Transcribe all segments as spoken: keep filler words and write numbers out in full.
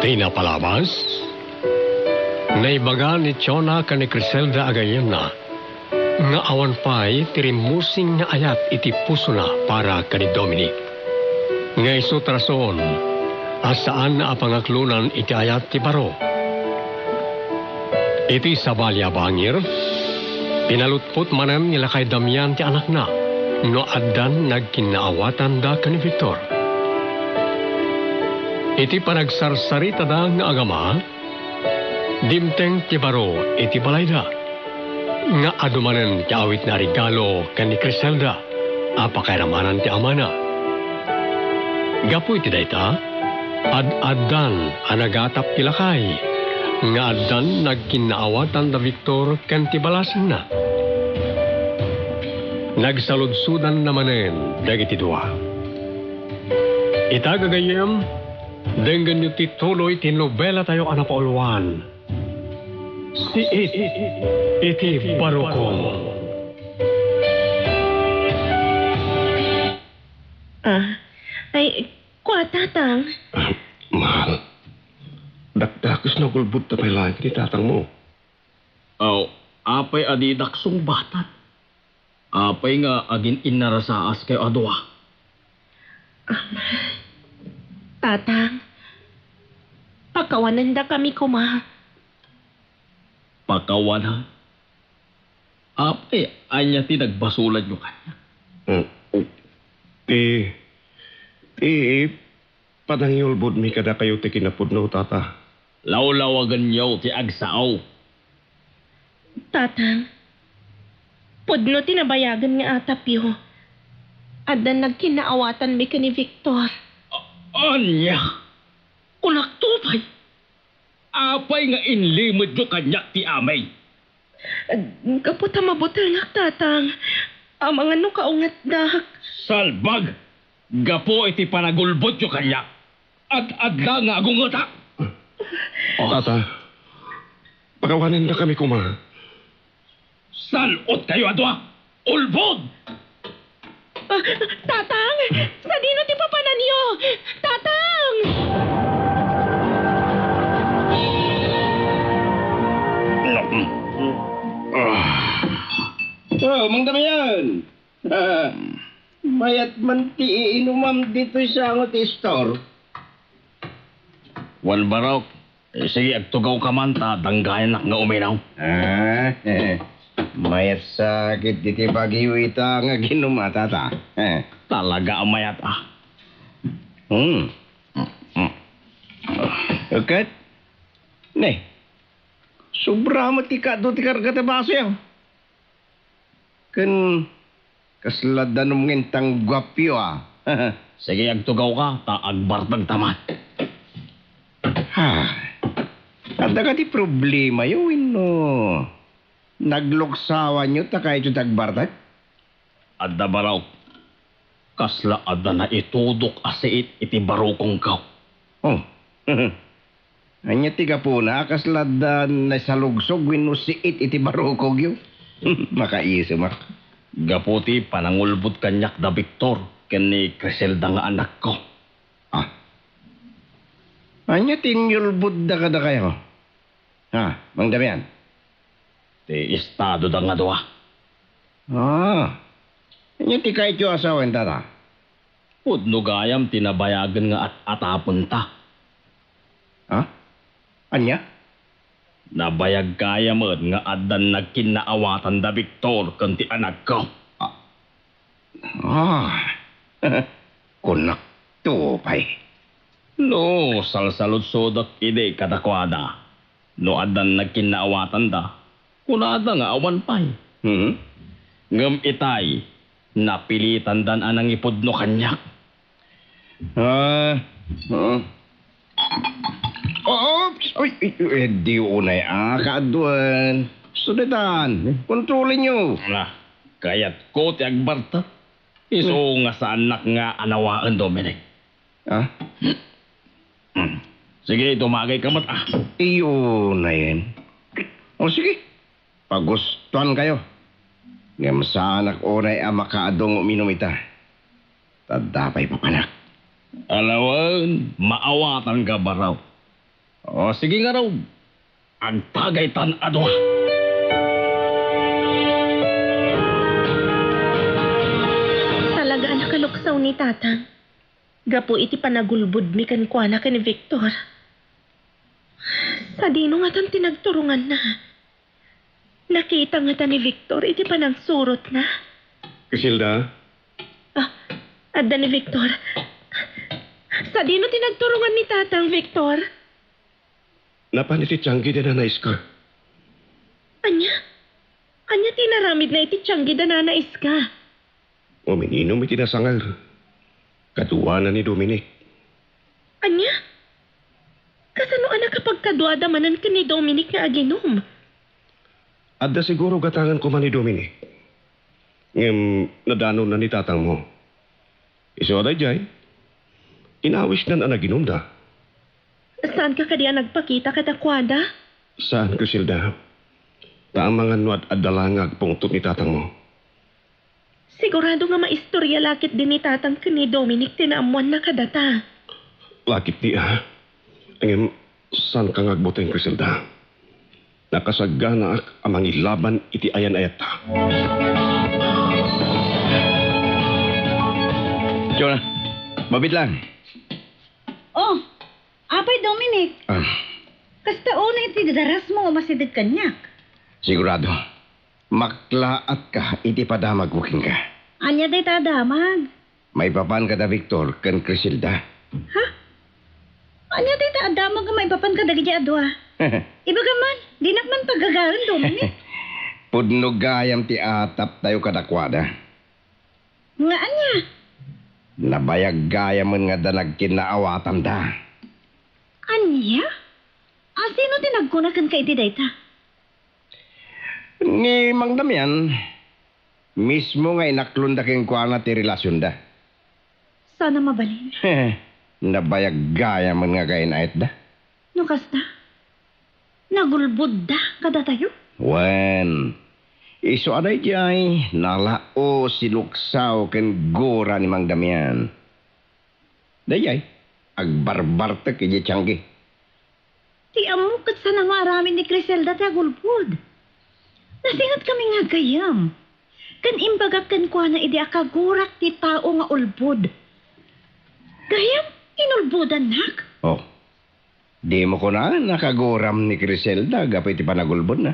Iti napalabas, naibaga ni Jonah ken ni Criselda a gayyemna nga awan pay ti rimmusing nga ayat iti pusona para ken ni Dominic. Nga isu ti rason a saan a pangaklonan iti ayat ti baro. Iti sabali a bangir, pinalutpot manen ni lakay Damian ti anakna no addan nagkinnaawatanda ken ni Victor. Iti panagsarsaritada nga agama, dimteng ti baro iti balayda, nga adu manen ti awitna a regalo ken ni Criselda a pakairamanan ti amana. Gapu iti dayta, ad-addan a nagatap ti lakay nga addan nagkinnaawatan da Victor ken ti balasengna. Nagsaludsodanna manen dagiti dua. Ita, gagayyem, denggenyo ti tuloy ti nobelatayo a napauluan, Siit iti Barukong. Ah, ay, kua, Tatang. Ah, mahal, dakdakes nga agulbodta pay laeng iti tatangmo. Aw, apay a didak sungbaten? Apay nga agin-innarasaas kayo a dua? Tatang, pakawanendakami koma. Pakawanen? Apay, ania ti nagbasolanyo kaniak? Mm, ti, ti panangiulbodmi kadakayo ti kinapudno, Tata. Lawlawagenyo ti agsao. Tatang, pudno ti nabayagen nga atapyo. Addan nagkinnaawatanmi ken ni Victor. A-, ania? Kunakto pay? Apay nga inlimedyo kaniak ti amay? Gapu ta mabutengak, Tatang. Amangan no kaungetdak. Salbag! Gapu iti panagulbodyo kaniak, ad-adda nga agungetak. Tata, pakawanendakami koma. Sal-otkayo a dua! Ulbod! Ah, Tatang! Sadino ti papananyo? Tatang! Oh, Mang Damian! Mayat man ti iinumam ditoy sango ti istor. Wen, Barok, eh, sige, agtugawka man ta danggayanak nga uminaw. Ah, mayat sakit diti bagyo ita nga ginum-, a, Tata. Eh. Talaga a mayat, ah. Hmm. Ket? Ne. Sobra met ti kaadu ti karga ti basoyo. Ken kasla danum nga intangguapyo, a. Sige, agtugawka, ta agbartagta man. Ha. Adda kadi problemayo wenno nagluksawanyo ta kayatyo ti agbartag? Adda, Barok. Kasla adda naitudok a siit iti barukongko. Oh. Ania ti gapuna a kasla adda naisalugsog wenno siit iti barukogyo? Makaisimak. Gapu ti panangulbod kaniak da Victor ken ni Criselda nga anakko. Ah. Ania ti inyulbodda kadakayo? Ha, Mang Damian? Ti estadoda nga dua. Ah. Ania ti kayatyo a sawen, Tata? Pudno gayam ti nabayagen nga at-atapenta. Ha? Ania? Nabayag gayam met nga addan nagkinnaawatan da Victor ken ti anakko. Ah. Ah. Kunakto pay. No, salsaludsodek idi kadakuada. No addan nagkinnaawatanda, kunada nga awan pay. Hmm? Ngem itay, napilitandan a nangipudno kaniak. Ah, ah. Oops! Ay, ay, ay, di unay a kaaduen. Sudetan, kontrolenyo. Ah, kayatko ti agbarta. Isu nga saannak nga anawaen, Dominic. Ah? Hmm. Sige, dumagayka met, ah. Iyo na yan. O sige, pagustuankayo. Ngem saanak unay a makaadu nga uminum ita. Ta adda pay papanak. Alawen, maawatanka, Barok. O, sige ngarud. Agtagaytan a dua. Talaga a nakaluksaw ni Tatang gapu iti panagulbodmi kenkuana ken ni Victor. Sadino ngatan ti nagturonganna? Nakita ngata ni Victor iti panangsurotna? Criselda? Ah, adda ni Victor. Sadino ti nagturongan ni Tatang, Victor? Napan iti tianggi da Nana Iska. Ania? Ania ti inaramidna iti tianggi da Nana Iska? Umiinom iti nasangar. Kaduana ni Dominic. Ania? Kasano a nakapagkaduada manen ken ni Dominic nga aginom? Adda siguro gatangan koma ni Dominic. Ngem nadanonna ni tatangmo. Isu a daydiay, inawisnan a naginumda. Saanka kadi a nagpakita kadakuada? Saan, Criselda. Ta amangan no ad-adda la nga agpungtot ni tatangmo. Sigurado nga maistorya la ketdi ni Tatang ken ni Dominic ti naammoanna kadata. La ketdi a. Ngem, saanka nga agbuteng, Criselda. Nakasagganaak a mangilaban iti ayan-ayatta. Jonah, mabit lang. Oh, apay Dominic. Ah. Kasta unay ti darasmo nga umasideg kaniak. Sigurado. Maklaatka iti padamagmo kenka. Ania dayta a damag? Maipapan kada Victor ken Criselda. Ha? Ania dayta a damag nga maipapan kadagiti a dua? Ibagam man, dinak man pagagaren, Dominic. Pudno gayam ti ataptayo kadakuada. Nga ania? Nabayag gayamen nga adda nagkinnaawatanda. Ania? A, sino ti nagkuna kenka iti dayta? Ni Mang Damian, mismo nga inaklonda kenkuana ti relasionda. Saan a mabalin? Nabayag gayamen nga again-ayatda. No kasta, nagulbodda kadatayo? Wen, isu a daydiay, nalao, sinuksaw ken gura ni Mang Damian. Daydiay, agbarbartek idiay tianggi. Ti ammok ket saan a maaramid ni Criselda ti agulbod. Nasingetkami nga gayyem. Ken imbagak kenkuana idi a kagurak ti tao nga ulbod. Gayyem, inulbodannak? Oh. Dimo kunaen a kaguram ni Criselda gapu iti panagulbodna.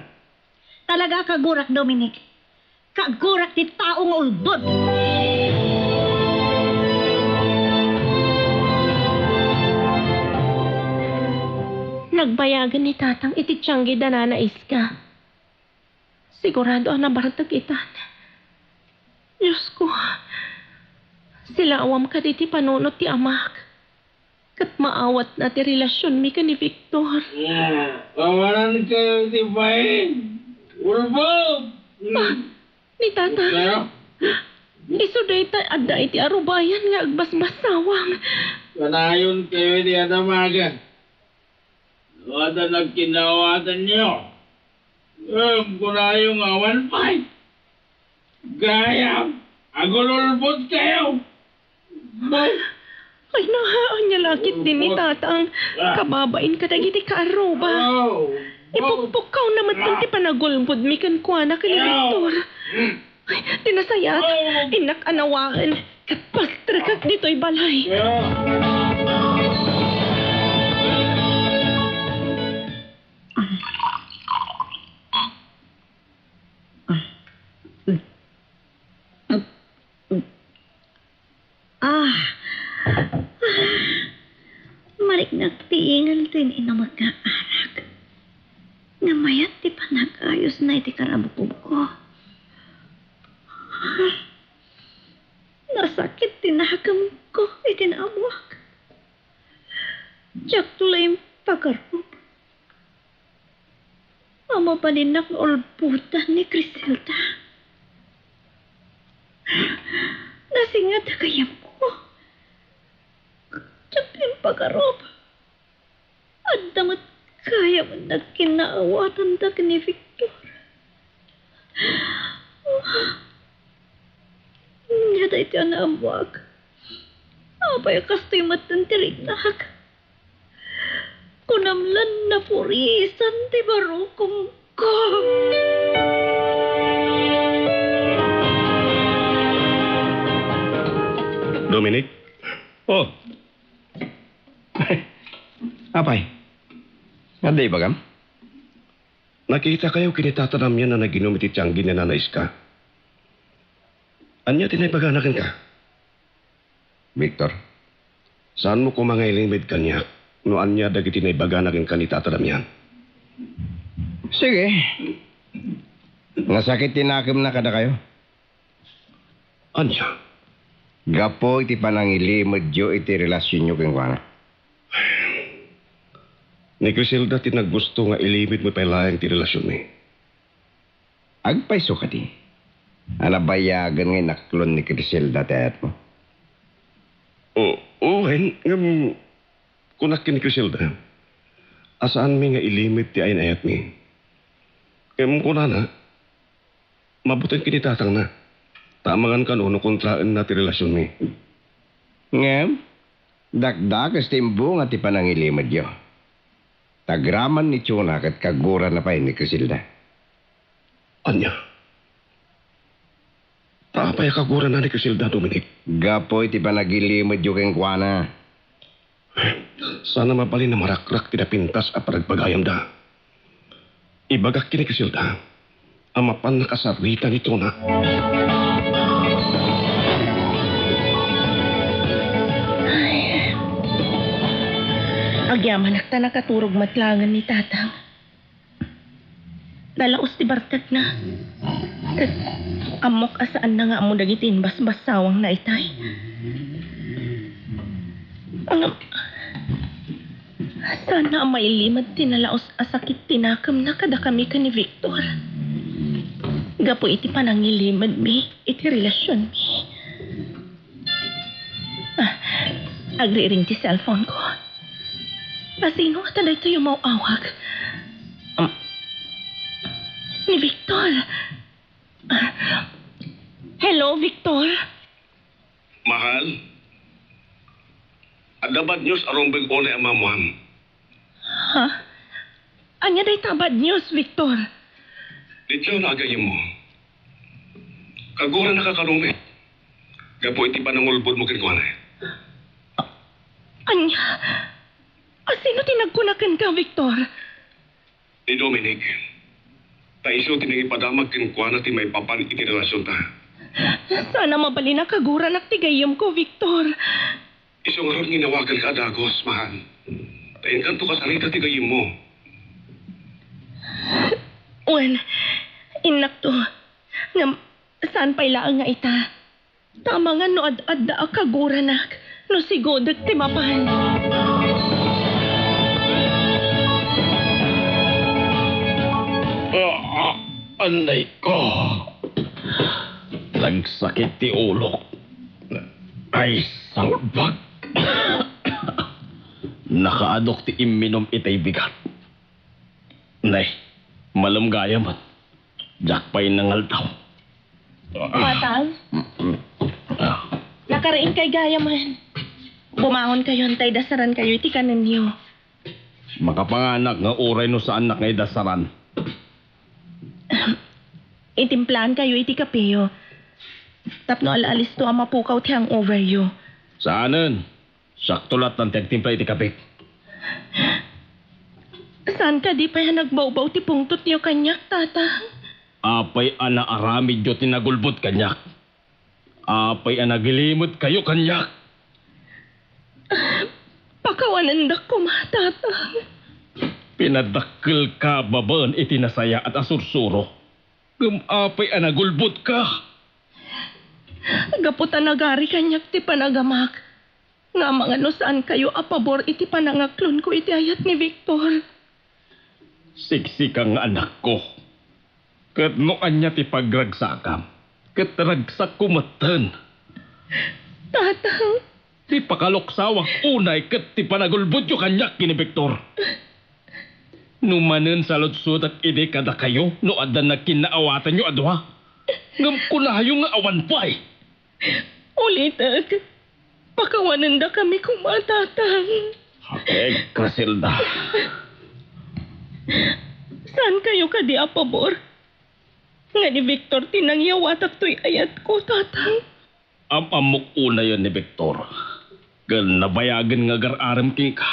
Talaga a kagurak, Dominic. Kagurak ti tao nga ulbod. Nagbayagen ni Tatang iti tianggi da Nana Iska. Sigurado a nabartek itan. Diosko, silawam kadi ti panunot ti amak. Ket maawatna ti relasionmi ken ni Victor. Awanan kayo ti bain. Ulbod! Ah, ni Tata. Kayo? Isu dayta adda iti arubayan nga agbasbasawang. Kanayon kayo iti adamagan. No adda nagkinnawatanyo, ngem kunayo nga awan pay. Gayam, agululbod kayo. Ay, nahaan niya lakit din ni Tatang. Kababain kadagiti kaarruba. Ipukpukkawna met ti panagulbodmi kenkuana ken ni Victor. Ay, ti nasayaat, innak a nawaen, ket pastrekak ditoy balay. Ah, mariknak ti ingel ti inumek nga arak. Nga mayat ti panagayusna iti karabukobko. Nasakit ti nakemko iti naammoak. Diak la impagarup a mabalinnak nga ulbodan ni Criselda. Nasinget a gayyemko. Diak impagarup. Adda met gayamen nagkinnaawatanda ken ni Victor. Ania daytoy a naammoak? Apay a kastoy metten ti riknak? Kuna Amlan napurisan ti barukongko. Dominic? Oh. Apay, adda ibagam? Nakitakayo ken ni Tata Damian a naginum iti tianggi ni Nana Iska. Ania ti naibagana kenka? Victor, saanmo koma nga ilimed kaniak no ania dagiti naibagana kenka ni Tata Damian. Sige. Nasakit ti nakemna kadakayo. Ania? Gapu iti panangilimedyo iti relasionyo kenkuana. Ni Criselda ti naggusto nga ilimedmi pay laeng ti relasionmi. Agpayso kadi a nabayagen nga inaklon ni Criselda ti ayatmo? O, o, wen, ngem kunak ken ni Criselda a saanmi nga ilimed ti ayan-ayatmi. Ngem kunana, mabuteng ken ni tatangna, ta amangan kano no kontraenna ti relasionmi. Ngem, dakdakes ti imbunga ti panangilimedyo. Ta agraman ni Chona ket kagurana pay ni Criselda. Ania? Ta apay a kagurana ni Criselda, Dominic? Gapu iti panagilimedyo kenkuana. Saan a mabalin a marakrak ti napintas a panagbagayamda. Ibagak ken ni Criselda a mapannak a sarita ni Chona. Ay. Agyamanak ta nakaturog met laengen ni Tatang. Nalaos ti bartekna. Ket ammok a saanna nga ammo dagiti imbasbassawangna itay. Ngem, saanna a mailimed ti nalaos a sakit ti nakemna kadakami ken ni Victor. Gapu iti panangilimedmi iti relasionmi. Ah, agriring ti cellphone ko. Asino ngata daytoy umaw-awag? Um, ni Victor. Ah, hello, Victor? Mahal, adda bad news a rumbeng unay a maammuam. Ha? Ania dayta a bad news, Victor? Ni Chona a gayyemmo. Kaguranaka kanumet gapu iti panangulbodmo kenkuana. Ania? Asino ti nagkuna kenka, Victor? Ni Dominic. Ta isu ti nangipadamag kenkuana ti maipapan iti relasionta. Saan a mabalin a kaguranak ti gayyemko, Victor. Isu ngarud nga inawaganka a dagus, mahal. Ta inkanto kasarita ti gayyemmo. Wen, innakto. Ngem, saan pay laeng nga ita? Ta amangan no ad-adda a kaguranak, no sigudek ti mapan. Ah, anay ko. Nagsakit ti ulok. Ay, salbag. Nakaadok ti imminum itay bigat. Nay, malem gayam. Diak pay nangaldaw. Tatang? Mm-mm. Ah. Nakariingkay gayamen. Bumangonkayon tay dasarankayo iti kanenyo. Makapanganak nga uray no saannak nga idasaran. Itimplaankayo iti kapeyo. Tapno ala-alisto a mapukaw ti hangoveryo. Saanen. Siakto latta ti agtimpla iti kapek. Saan kadi pay a nagbawbaw ti pungtotyo kaniak, Tatang? Apay a naaramidyo ti nagulbod kaniak? Apay a nagilimedkayo kaniak? Pakawanendak koma, Tatang. Pinadakkelka babaen iti nasayaat a sursuro. Ngem apay a nagulbodka? Gapu ta nagari kaniak ti panagamak, nga amangan no saankayo a pabor iti panangaklonko iti ayat ni Victor. Siksika nga anakko, ket no ania ti pagragsakam, ket ragsakko metten. Tatang, Ti pakaluksawak unay ket ti panagulbodyo kaniak ken ni Victor. No manen saludsodek idi kadakayo no adda nagkinnaawatanyo a dua, ngem kunayo nga awan pay. Ulitek, pakawanendakami koma, Tatang. Eh, Criselda. Saan kayo kadi a pabor? Nga ni Victor ti nangyawatak toy ayatko, Tatang. Am-ammok unayen ni Victor. Ken nabayagen nga agar-arem kenka.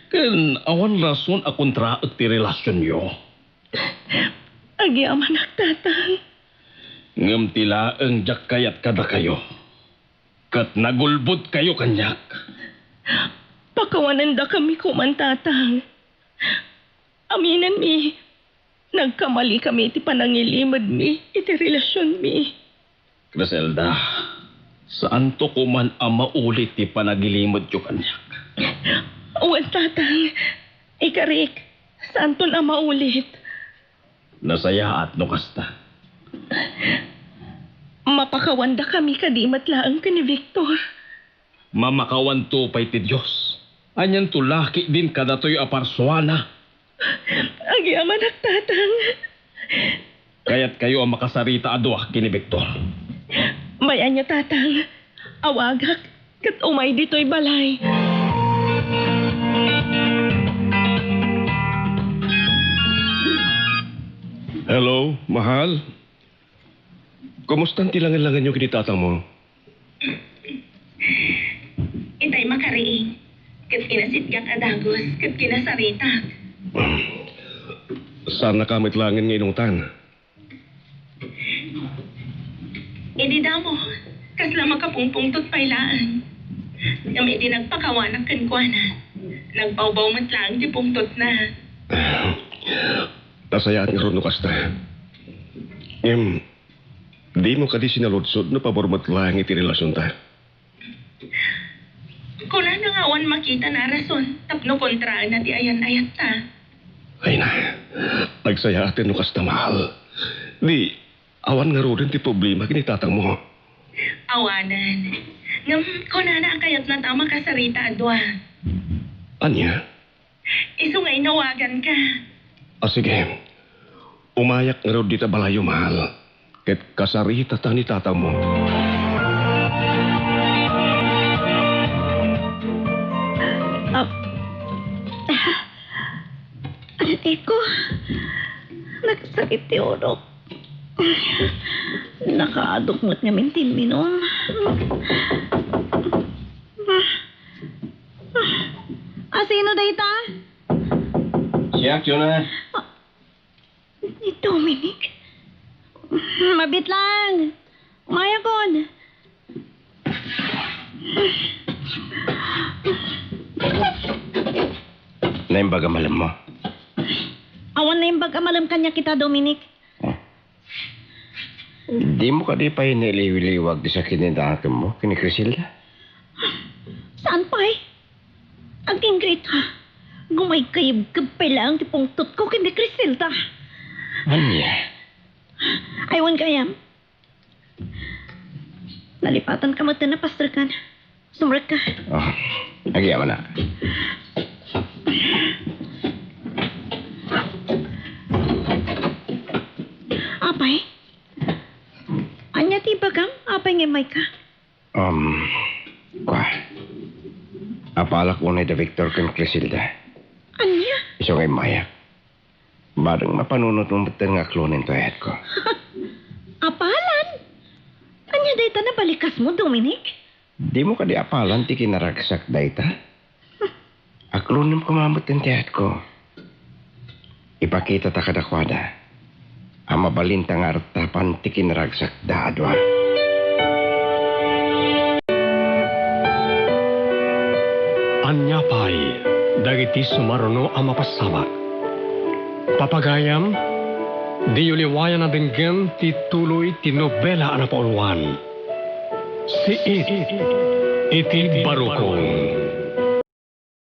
Ken awan rason a kontraek ti relasionyo. Agyamanak, Tatang. Ngem ti laeng diak kayat kadakayo. Ket nagulbodkayo kaniak. Pakawanendakami koman, Tatang. Aminenmi, nagkamalikami iti panangilimedmi iti relasionmi. Criselda, saanto koman a maulit ti panagilimedyo kaniak. Wen, Tatang. Ikarik, saanton a maulit. Nasayaat no kasta. Mapakawandakami kadi met laeng ken ni Victor. Mamakawanto pay ti Dios. Anianto la ketdin kadatoy a parsuana? Agyamanak, Tatang. Kayatkayo a makasarita a dua ken ni Victor? Bay-anyo, Tatang. Awagak ket umay ditoy balay. Hello, mahal. Kumustan ti langenlangenyo ken ni tatangmo? Itay makariing, ket kinasitgak a dagus, ket kinasaritak. Saannaka met laengen nga inutan. Idi damo, kasla makapungpungtot pay laeng. Ngem idi nagpakawanak kenkuana, nagpawbaw met laeng ti pungtotna. Nasayaat ngarud no kasta. Ngem, dimo kadi sinaludsod no pabor met laeng iti relasionta? Kunana nga awan makitana a rason tapno kontraenna ti ayan-ayatta. Ay na, nagsayaaten no kasta, mahal. Di, awan ngaruden ti problema ken ni tatangmo. Awanen. Ngem kunana a kayatna ta makasarita a dua. Ania? Isu nga inawaganka. A, sige. Umayak ngarud dita balayyo, mahal. Ket kasaritata ni tatangmo. Ah. Aray ko. Nagsakit ti unok. Nakaadok met ngamin ti imminom. Asino dayta? Siak, Jonah. Ni Dominic? Mabiit lang. Umayakon. Naimbag a malemmo? Awan naimbag a malem kaniak ita, Dominic. Dimo kadi pay nailiwliwag ti sakit ni nanakemmo ken ni Criselda? Saan pay? Agingga ita. Gumaygayebgeb pay laeng ti pungtotko ken ni Criselda. Ania? Ay, wen gayam. Nalipatanka met a pasterkan. Sumrekka. Oh, agyamanak. Apay? Ania ti ibagam? Apay nga immayka? Um, kua. Apalak unay da Victor ken Criselda. Ania? Isu nga immayak. Bareng mapanunotmo metten nga aklonen ti ayatko. Apalan? Ania dayta nabalikasmo, Dominic? Dimo kadi apalan ti kinaragsak dayta? Aklonem koma metten ti ayatko. Ipakitata kadakuada a mabalinta nga artapan ti kinaragsakda a dua. Ania pay dagiti sumaruno a mapasabak? Papagayam, diyo liwayan a denggem ti tuloy ti nobela a napauluan, Siit iti Barukon.